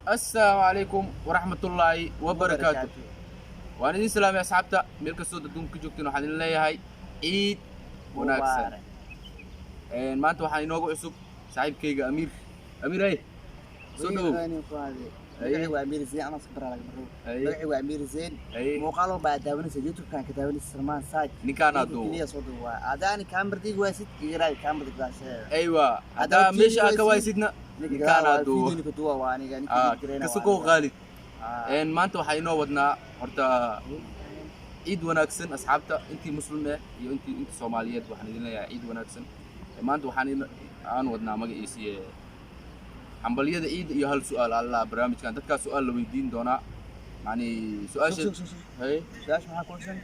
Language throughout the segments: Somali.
Assalaamu calaykum waraxmatullaahi wabarakaatu. Waan idin salaamay, asxaabta meel kastoo adduunka ka joogteen. Waxaan idin leeyahay ciid wanaagsan. Maanta waxaa inoogu cusub saaxiibkayga Amiir. Amiir, ay soo dhawow. Magacaygu waa Amiir Zain, anoo iska laga maro. Magacaygu waa Amiir Zain. Muuqaal walba aad daawanaysa YouTube-kan ka daawanaysa Salmaan Saaj. Ninkaanaa duubo. Keliya soo duuba. Haddaani kaamardiig waasid, igaraay kaamarda gadaasheeda. Aywa, haddaa meesha aad ka waysidna, ninkaanaa duubo. Ninka duuba waa aniga, ninka gareyna. Kasukow Khaalid. Maanta waxaa inoo wadnaa horta ciid wanaagsan, asxaabta intii muslim eh iyo intii inta Soomaaliyeed. Waxaan idin leeyahay ciid wanaagsan. Maanta waxaan aan wadnaa magaciisi hambalyada ciidda iyo hal su'aal. Allah, barnaamijkan dadkaa su'aal la weydiin doonaa, yani su-aasha hay. Su-aasha maxaa ku xusan?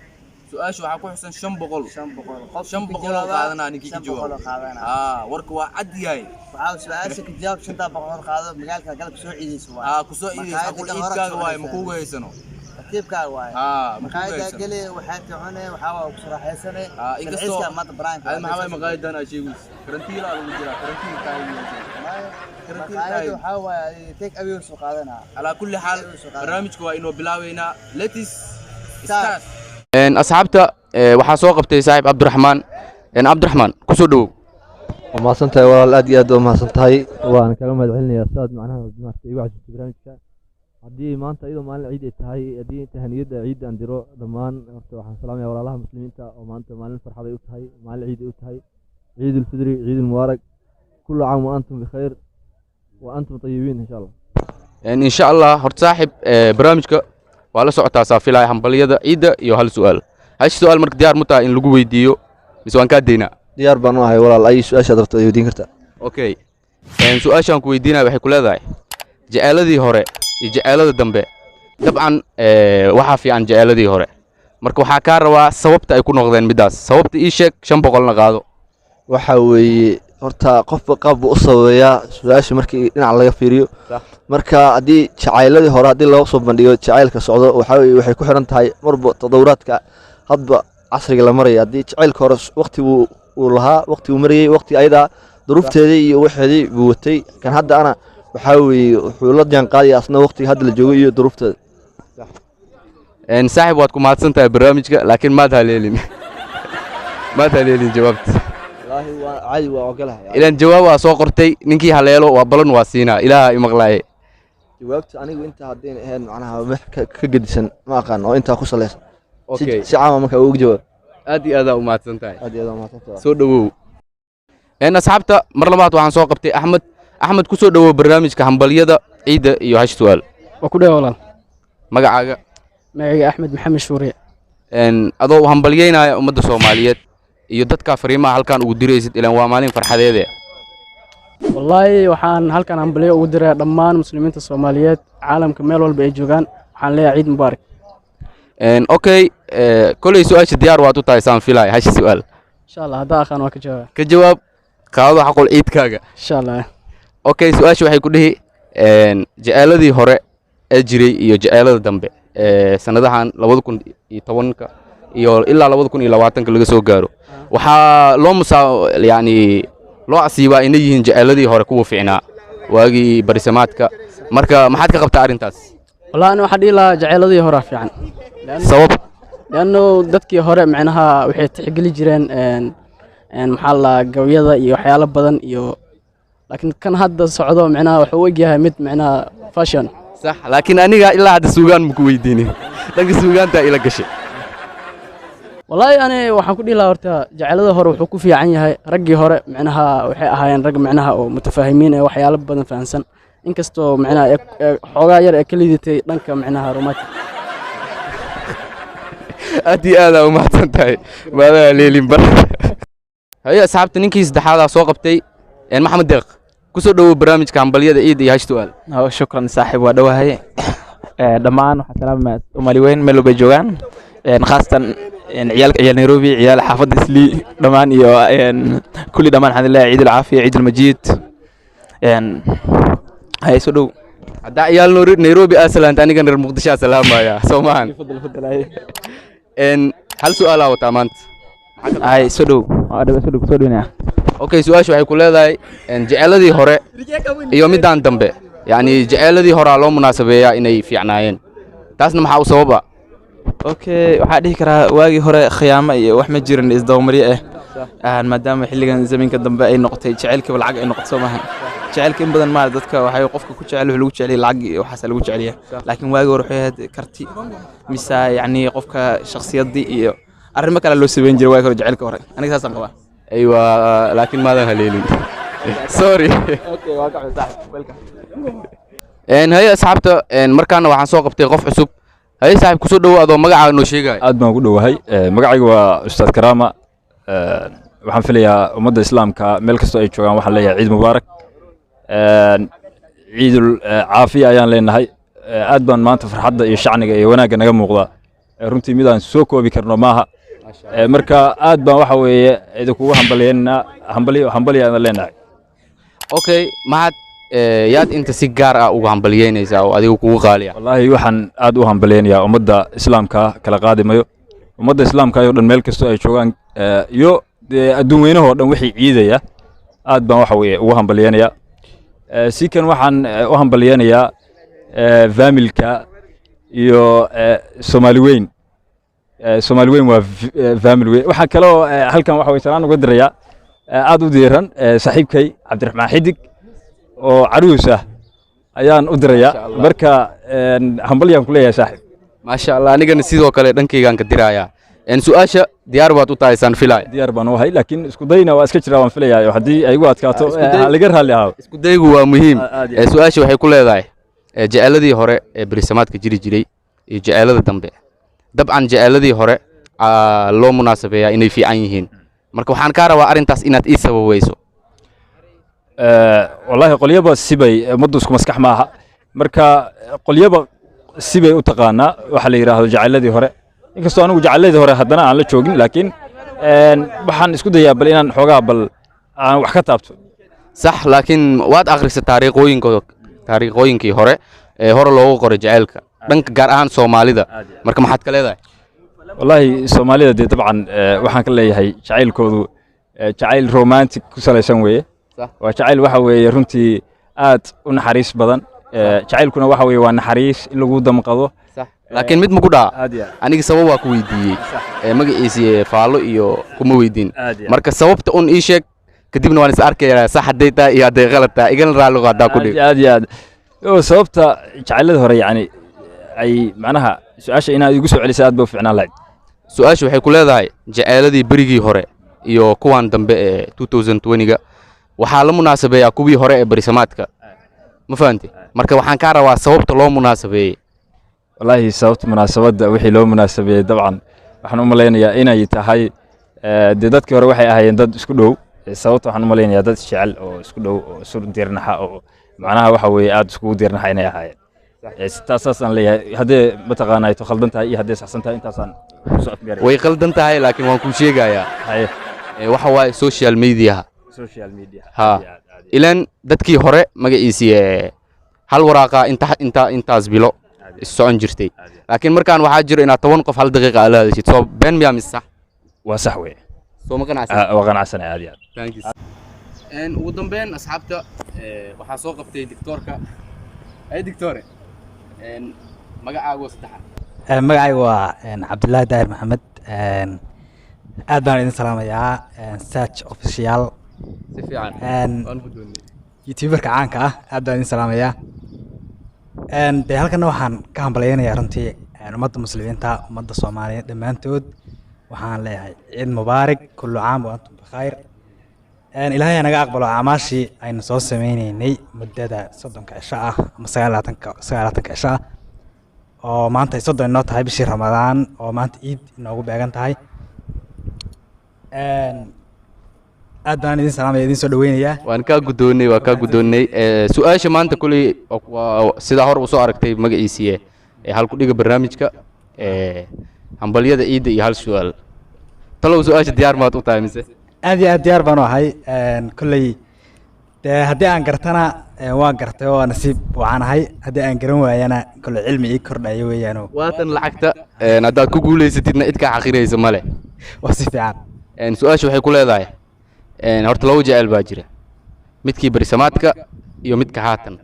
Su-aasha waxaa ku xusan 500. 500 qof. 500 oo qaadanaa ninkii ka 500 oo jawaabo. Qaadanaa. Aa, warka waa cad yahay. Waxaa su-aasha ka jawaab, 500 qaado, magaalka galabka soo ciidayso waa. Aa, kusoo ciidaysa. Maqaayadda Xaqul kale hore ciidkaaga soo waaye, cunaysaa. Makuuga haysano. Tartiibkaaga waaye. Aa, makuuga maqaayadda haysano. Gele waxaa tacune, waxaa waa ku raaxaysane. Aa, inkastoo dalxiiska maanta banaanka. Ay, maxaa waay maqaayadan aa sheegaysa? Karantiila lagu jiraa, karantiil tahay. Karantiil maqaayadda tahay. Waxaa waaye take away soo qaadanaa. Calaa kulli xaal, Soo qaadanaa. barnaamijka waa inoo bilaabeynaa. Let's start. Asxaabta, waxaa soo qabtay saaxiib Cabdiraxmaan. Cabdiraxmaan, kusoo dhawow. Waa mahadsan tahay, walaal, aad iyo aad waa mahadsan tahay. Waan kaga mahad celinayaa sidaad macnaha maaragtay igu casuumtay barnaamijka. Haddii maanta iyadoo maalin ciid ay tahay, haddii tahaniyadda ciidda aan diro dhammaan, horta waxaan salaamaya walaalaha muslimiinta oo maanta maalin farxad ay u tahay, maalin ciid ay u tahay. Ciid ulfidri, ciid ulmubaarak, kullu caam wa antum bikhayr wa antum tayibiin, insha Allah. Insha Allah. Horta saaxiib, barnaamijka waa la socotaa saa filaya, hambalyada ciidda iyo hal su'aal. Hash su'aal marka diyaar mu tahay in lagu weydiiyo mise waan kaa deynaa? Diyaar baan u ahay, walaal. Ay su-aashaad rabto ay weydiin kartaa. Okay, su-aashaan ku weydiinaya waxay ku leedahay: jeceeladii hore iyo jeceelada dambe, dabcan waxaa fiican jeceeladii hore. Marka waxaa kaa rabaa sababta ay ku noqdeen middaas. Sababta ii sheeg, 500-na qaado. Waxa weeye, horta qofba qaab buu u sababeeyaa su-aasha markii dhinac laga fiiriyo. Marka haddii jacayladii hore haddii loo soo bandhigo jacaylka socdo, waxa weeye waxay ku xiran tahay marba tadawuraadka hadba casriga la maraya. Haddii jacaylka hore waqti buu uu lahaa, waqti uu marayay, waqti ayadaa duruufteedii iyo waxeedii buu watay. Kan hadda ana waxaa weeye wuxuu la jaan qaadaya asna waqtiga hadda la joogo iyo duruufteeda. Saaxiib, waad ku mahadsan tahay barnaamijka, laakiin maad haleelin jawaabta. Wallaahi waa caadi, waa ogolahay. Ilaan jawaab waa soo qortay. Ninkii haleelo waa balan, waa siinaa Ilaaha imaqlaaye. Jawaabta anigu intaa haddayna ahayn, macnaha wax ka gedisan ma aqaan oo intaa ku salaysan si Okay. si caama marka ugu jawaab. Aad iyo aadaa u mahadsan tahay. Aad iyo aad waa mahadsantahay. Soo dhawow. Asxaabta, mar labaad waxaan soo qabtay Axmed. Axmed, ku soo dhawow barnaamijka hambalyada ciidda iyo hash su'aal. Waa ku dhawa, walaal. Magacaaga? Magacayga Axmed Maxamed Shuuriye. Adoo u hambalyeynaya ummadda Soomaaliyeed iyo dadka fariimaha halkan ugu diraysid, ilaan waa maalin farxadeede. Wallaahi waxaan halkan hambalyo ugu dirayaa dhammaan muslimiinta Soomaaliyeed caalamka meel walba ay joogaan. Waxaan leeyahay ciid mubaarak. Okay, koley su-aasha diyaar waad u tahay saan filaya, hash su'aal. Insha Allah, haddaa aqaan waa ka jawaaba. Ka jawaab, qaado xaqul ciidkaaga. Insha Allah. Okay, su-aasha waxay ku dhihi jeceeladii hore ee jiray iyo jeceelada dambe ee sanadahan 2010-ka iyo ilaa 2020-ka laga soo gaaro, waxaa loo musaa, yacni loo asiibaa inay yihiin jeceeladii hore kuwa fiicnaa waagii barisamaadka. Marka maxaad ka qabtaa arrintaas? Wallahi ani waxaan dhihi lahaa jaceyladii horaa fiican. Sabab? Lianno dadkii hore micnaha waxay tixgeli jireen een maxaa la dhahaa, gabayada iyo waxyaalo badan iyo, laakiin kan hadda socdo micnaha wuxuu u egyahay mid micnaha fashion. Sax, laakiin aniga ilaa hadda suugaan maku weydiinin. Dhanka suugaantaa ila gashay. Wallaahi ani waxaan ku dhihi lahaa horta jaceylada hore wuxuu ku fiican yahay raggii hore micnaha waxay ahaayeen rag micnaha oo mutafaahimiin ee waxyaalo badan fahansan, inkastoo micnaha ee xoogaa yar ee ka liidatay dhanka micnaha romantic. Aad iyo aadaa umahadsan tahay, maadaha leelin bar. Haye asxaabta, ninkii saddexaadaa soo qabtay, Maxamed Deeq, kusoo dhowow barnaamijka hambalyada ciid iyo hash su'aal. Oh, shukran saaxiib, waa dhowahay. Dhammaan waxaan salaamaya Soomaali weyn meel walba ay joogaan, khaasatan ciyaalka ciyaal Nairobi, ciyaal xaafadda Islii dhammaan iyo kulli dhammaan. Waxaan leeyahay ciid alcaafiya, ciid almajiid. Hay soo dhow. Haddaa ciyaal Nairobi aa salaanta, anigan reer Muqdisho aa salaamaya, soo maahan? Hal su'aalaa wataa maanta. Hay soo dhow. Waa dhow, soo dhow, soo dhownaya. Okay, su-aasha waxay ku leedahay jeceladii hore iyo middaan dambe. Yacni jeceeladii horaa loo munaasabeeyaa inay fiicnaayeen, taasna maxaa u sababa? Okay, waxaa dhihi karaa waagii hore khiyaamo iyo wax ma jirin isdabamaryo ah, maadaama xilligan zamanka dambe ay noqotay jacaylkiiba lacag ay noqoto. Soo maaha? Jacaylka in badan maa dadka waxay qofka ku jecel wuxuu lagu jeceliya lacag iyo waxaasa lagu jeceliya, laakiin waagii hore waxay ahayd karti mise yacni qofka shakhsiyaddii iyo arrimo kale loo sameyn jiray waagii hore, jacaylka hore. Aniga saasaan qabaa. Aywa, laakiin maadan haleelin, sorry. Okay, waa ka saaxib, welcome. Haye asxaabta, markaana waxaan soo qabtay qof cusub. Haye saaxiib, kusoo dhowo adoo magacaaga noo sheegaya. Aad baan ugu dhowahay. Magacaygu waa Ustaad Karaama. Waxaan filayaa ummadda islaamka meel kastoo ay joogaan waxaan leeyahay ciid mubaarak, ciidul caafiya ayaan leenahay. Aad baan maanta farxadda iyo shacniga iyo wanaagga naga muuqda runtii midaan soo koobi karno maaha. Marka aad baan waxa weeye idinkugu hambalyeynaa, hambalyo hambalyo aan leenahay. Okay, maxaad yaad inta si gaar ah uga hambalyeynaysaa oo adiga kugu qaaliya? Wallaahi waxaan aad u hambalyeynayaa ummadda islaamka, kala qaadi mayo, ummadda islaamka oo dhan meel kastoo ay joogaan iyo dee adduun weynahoo dhan wixii ciidaya aad baan waxa weeye ugu hambalyeynayaa. Si kan waxaan u hambalyeynayaa family-ka iyo Soomaali weyn. Soomaali weyn waa family weyn. Waxaan kaloo halkan waxa weye salaan uga dirayaa aad u diiran saaxiibkay Cabdiraxmaan Xidig oo caruus ah ayaan u dirayaa. Marka hambalyaan ku leeyahay, saaxiib. Maasha Allah, anigana sidoo kale dhankaygaan ka dirayaa. Su-aasha diyaar baad u tahay saan filaya? Diyaar baan u ahay, laakiin isku dayna waa iska jiraa waan filayaa, oo haddii ay igu adkaato ha laga raalli ahaado. Isku daygu waa muhiim. Aad iyo aad. Su-aasha waxay ku leedahay jeceeladii hore ee berisamaadka jiri jiray iyo jeceelada dambe. Dabcan jeceeladii hore loo munaasabeeyaa inay fiican yihiin, marka waxaan kaa rabaa arrintaas inaad ii sababeyso. Wallaahi qolyaba sibay, ummaddu isku maskax maaha, marka qolyaba sibay u taqaanaa waxa la yidhaahdo jacayladii hore. Inkastoo anigu jacayladii hore haddana aan la joogin, laakiin waxaan isku dayaa bal inaan xoogaa bal aan wax ka taabto. Sax, laakiin waad akhrisa taariikhooyinkooda, taariikhooyinkii hore ee hore loogu qoray jaceylka dhanka gaar ahaan Soomaalida, marka maxaad ka leedahay? Wallaahi Soomaalida dee dabcan waxaan ka leeyahay jacaylkoodu jacayl romantic ku salaysan weeye. Waa jacayl waxa weeye runtii aad u naxariis badan. Jacaylkuna waxa weeye waa naxariis in lagu damqado. Laakiin mid maku dhaha? Aad iyo aad. Aniga sabab waa ku weydiiyey magaciisii faallo iyo kuma weydiin. Aad iyo aad. Marka sababta un ii sheeg, kadibna waan is arkayaa sax hadday tahay iyo hadday qalad tahay. Igana raalligo haddaa ku aad dhig. Iyo aad iyo aad. Oo sababta jacaylada hore yacni ay macnaha su-aasha inaad igu soo celisa aad ba u fiicnaan lahayd. Su-aasha waxay ku leedahay jaceyladii berigii hore iyo kuwan dambe ee 2020-ga waxaa la munaasabeeyaa kuwii hore ee berisamaadka, ma fahanti? Marka waxaan kaa rabaa sababta loo munaasabeeyey. Wallaahi sababta munaasabadda wixii loo munaasabeeyey dabcan waxaan u malaynayaa inay tahay dee dadkii hore waxay ahaayeen dad isku dhow. Sababta waxaan u malaynayaa dad isjecel oo isku dhow oo isu diirnaxa oo macnaha waxa weeye aad iskugu diirnaxa inay ahaayeen. Taas saasaan leeyahay, haddee mataqaanaa ay to khaldan tahay iyo haddee saxsan tahay intaasaan kusoo afmeeraya. Way qaldan tahay, laakiin waan kuu sheegayaa. Haye. Waxa waaye social mediaha. Social media. Ha. Aad iyo aad, aad iyo ilaan dadkii hore magaciisii hal waraaqa inta inta intaas bilo is socon jirtay, laakiin markaan waxaa jiro inaad 10 qof hal daqiiqa aad la hadashid. Soo been miyaa mise sax? Waa sax weye. Soo ma qanacsan? Ah, waa qanacsanay, aad iyo aad. Thank you. Ugu dambeyn asxaabta waxaa soo qabtay doctoorka. Ay doctore, magacaagu saddexaad? Magacayga waa Cabdullaahi Daahir Maxamed. Aad baan idin salaamayaa Search Official. Si fiican. Waan guddoonnay. YouTuberka caanka ah, aad baan idin salaamayaa. Dee halkana waxaan ka hambalyeynayaa runtii ummadda muslimiinta, ummadda Soomaaliyeed dhammaantood. Waxaan leeyahay ciid mubaarak, kullu caam wa antum bikhayr. Ilaahay ha naga aqbalo acmaashii aynu soo sameyneynay muddada 30-ka cisho ah ama 29-ka cisho ah, oo maanta ay 30 inoo tahay bishii Ramadaan, oo maanta ciid inoogu beegan tahay. Aad baan idin salaamaya, idin soo dhaweynayaa. Waan kaa guddoonnay, waa kaa guddoonnay. Su-aasha maanta kuley waa sidaa hor usoo aragtay magaciisii ee hal ku dhiga barnaamijka hambalyada ciidda iyo hal su-aal. Talow su-aasha diyaar maad u tahay mise? Aad iyo aad diyaar baan u ahay. Kolley dee haddii aan gartana waan gartay oo nasiib wacan ahay, haddii aan garan waayana kolley cilmi ii kordhayo weeyaano. Waatan lacagta haddaad ku guulaysatidna cid kaa xaqiraysa male. Waa si fiican. Su-aasha waxay ku leedahay horta laba jecel baa jira, midkii berisamaadka iyo midka haatan.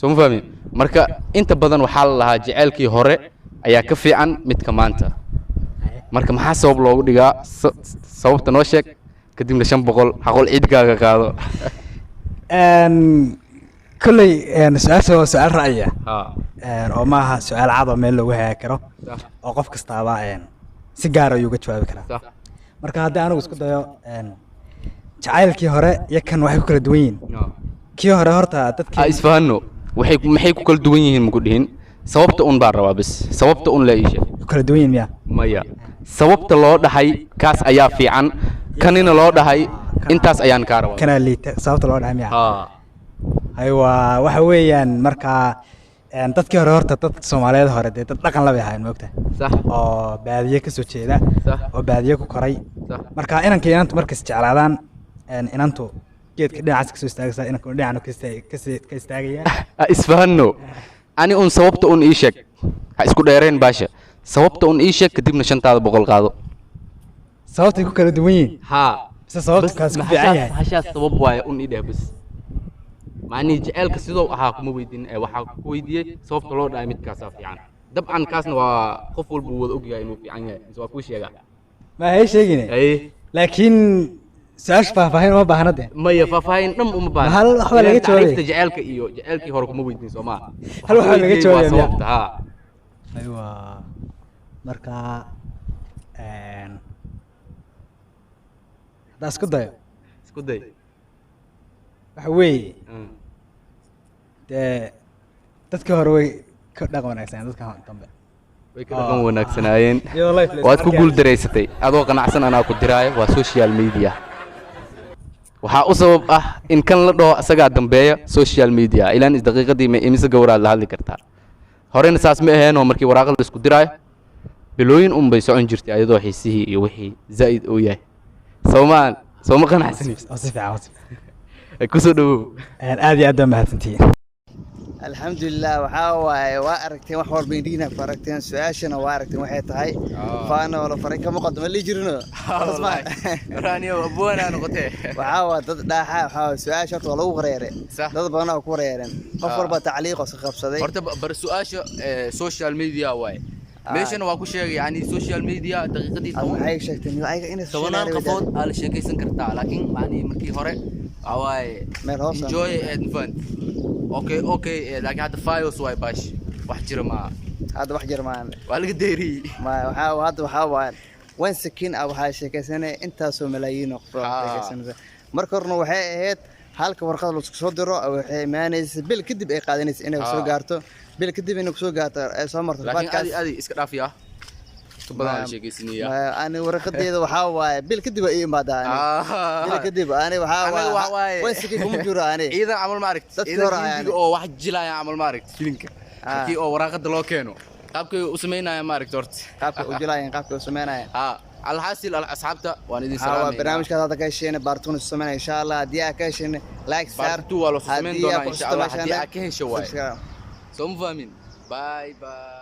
Soo ma fahmin? Marka inta badan waxaa la lahaa jaceylkii hore ayaa ka fiican midka maanta. Marka maxaa sabab loogu dhigaa? Sababta noo sheeg, kadibna 500 xaqol ciidkaaga qaado. Kolley su-aasha waa su-aal ra'yi ah oo maaha su-aal cad oo meel loogu hagaagi karo oo qof kastaaba si gaar ayuu uga jawaabi karaa. Marka haddii anigu isku dayo, jacaylkii hore iyo kan waxay ku kala duwan yihiin, kii hore horta dadkii Isfahanno, waxay maxay ku kala duwan yihiin maku dhihin, sababta un baan rabaa bas, sababta un la ii sheeg. Ku kala duwan yihiin miya? Maya, sababta loo dhahay kaas ayaa fiican, kanina loo dhahay intaas ayaan kaa rabaa. Kanaa liita sababta loo dhahay miya? Ha. Aywa, waxa weeyaan marka dadkii hore horta, dad Soomaaliyeed hore dee dad dhaqan la bay ahaayeen, moogta, oo baadiye ka soo jeeda oo baadiye ku koray. Marka inanka iyo inantu markas jeclaadaan, inantu geedka dhinacaas kasoo istaagaysaa, inanku dhinacna ka istaagaya. Isfahanno, ani un sababta un ii sheeg, ha isku dheereen baasha, sababta un ii sheeg, kadibna 500-taada qaado. Sababtay ku kala duwan yihiin Haa. mise sababta kaas ku fiican yahay? Hashaas sabab waaye un ii dheh bas. Macnihii jaceylka sidoo ahaa kuma weydiin, ee waxaa ku weydiiyey sababta loo dhahay midkaasaa fiican. Dabcan kaasna waa qof walba uu wada ogyahay inuu fiican yahay, mise waa kuu sheegaa? Ma hay sheegine. Haye. Laakiin su-aasha faahfaahin uma baahna de. Maya, faahfaahin dhan uma baahna. Hal wax baa laga Ilaan jawaabay. Tacriifta jaceylka iyo jaceylkii hore kuma weydiin, soo maa? Hal wax baa laga jawaabaya miya? Sababta, haa. Aywa, marka haddaan isku dayo. Isku day. Waxa weeye dee dadkii hore way ka dhaqan wanaagsanayeen dadka dambe. Way ka dhaqan wanaagsanaayeen. Iyadoo life la is Waad ku arkaya. guul daraysatay, adoo qanacsan anaa ku diraayo. Waa social media waxaa u sabab ah in kan la dhaho asagaa dambeeya, social media. Ilaan is daqiiqadii ma imise gawraad la hadli kartaa? Horena saas ma aheenoo, markii waraaqada la isku diraayo bilooyin un bay socon jirtay, ayadoo xiisihii iyo wixii zaa'id uu yahay. Soomaan sooma qanacsanin? Oo si fiican, oo si fiican. Kusoo dhawow. Aad iyo aad baa mahadsantihiin. Alxamdulilah, waxaa waaye waa aragteen wax walba, indhihiina ku aragteen, su-aashana waa aragteen waxay tahay, faana wala faray kama qadamo li jirino. Abuwanaa noqotee. Waxaa waa dad dhaaxa, waxaa waaye su-aasha horta waa lagu wareeray, dad badan oo ku wareereen, qof walba tacliiq oo iska qabsaday. Horta bar su-aasha social media waaye, meeshana waa ku sheegay, yani social media daqiiqadii Adigu waxay sheegtay ayaga inay tobanaan qofood aa la sheekaysan kartaa, laakiin macnihi markii hore waxaa waaye meel hoos ah. Enjoy eed mafahant, okay, laakiin hadda files waay baash, wax jira maaha. Hadda wax jira maahan. Waa laga deeriyey. Ma waxaa hadda waxaa waaye one second ah waxaa sheekaysanaya intaasoo malaayiin oo qof oo sheekaysanaysa. Marka horena waxay ahayd halka warqad laisku soo diro, waxay imaanaysa bil kadib ay qaadanaysa inay soo gaarto, bil kadib inay kusoo gaarto ay soo marto Laakiin rafaadkaas. Adi iska dhaafiya, inta badan la sheekaysanaya. Ani warqadeeda waxaa waaye bil kadib ay ii imaadaa ani. Bil kadib ani waxaa Anaga waxaa waaye waaye one second kuma jiro ani. Ciidan camal ma aragti? Dadkii Ciidan hore ayaa Hindiga oo wax jilaya camal ma aragti? Filimka markii oo waraaqada loo keeno qaabkay u samaynaya ma aragti horta? Qaabka u jilaayeen, qaabka u sameynayeen. Ha, alxaasil asxaabta waan idin Waxaa waa salaamayna. Barnaamijkaas hadda ka hesheen part 2 sameynaya insha Allah. Haddii aad ka hesheen, like saar. Part 2 waa loo soo samayn Haddii aad doonaa ku insha Allah, cusubtahay haddii aad ka hesho waaye. Subscribe. Soo ma fahmin? Bye bye.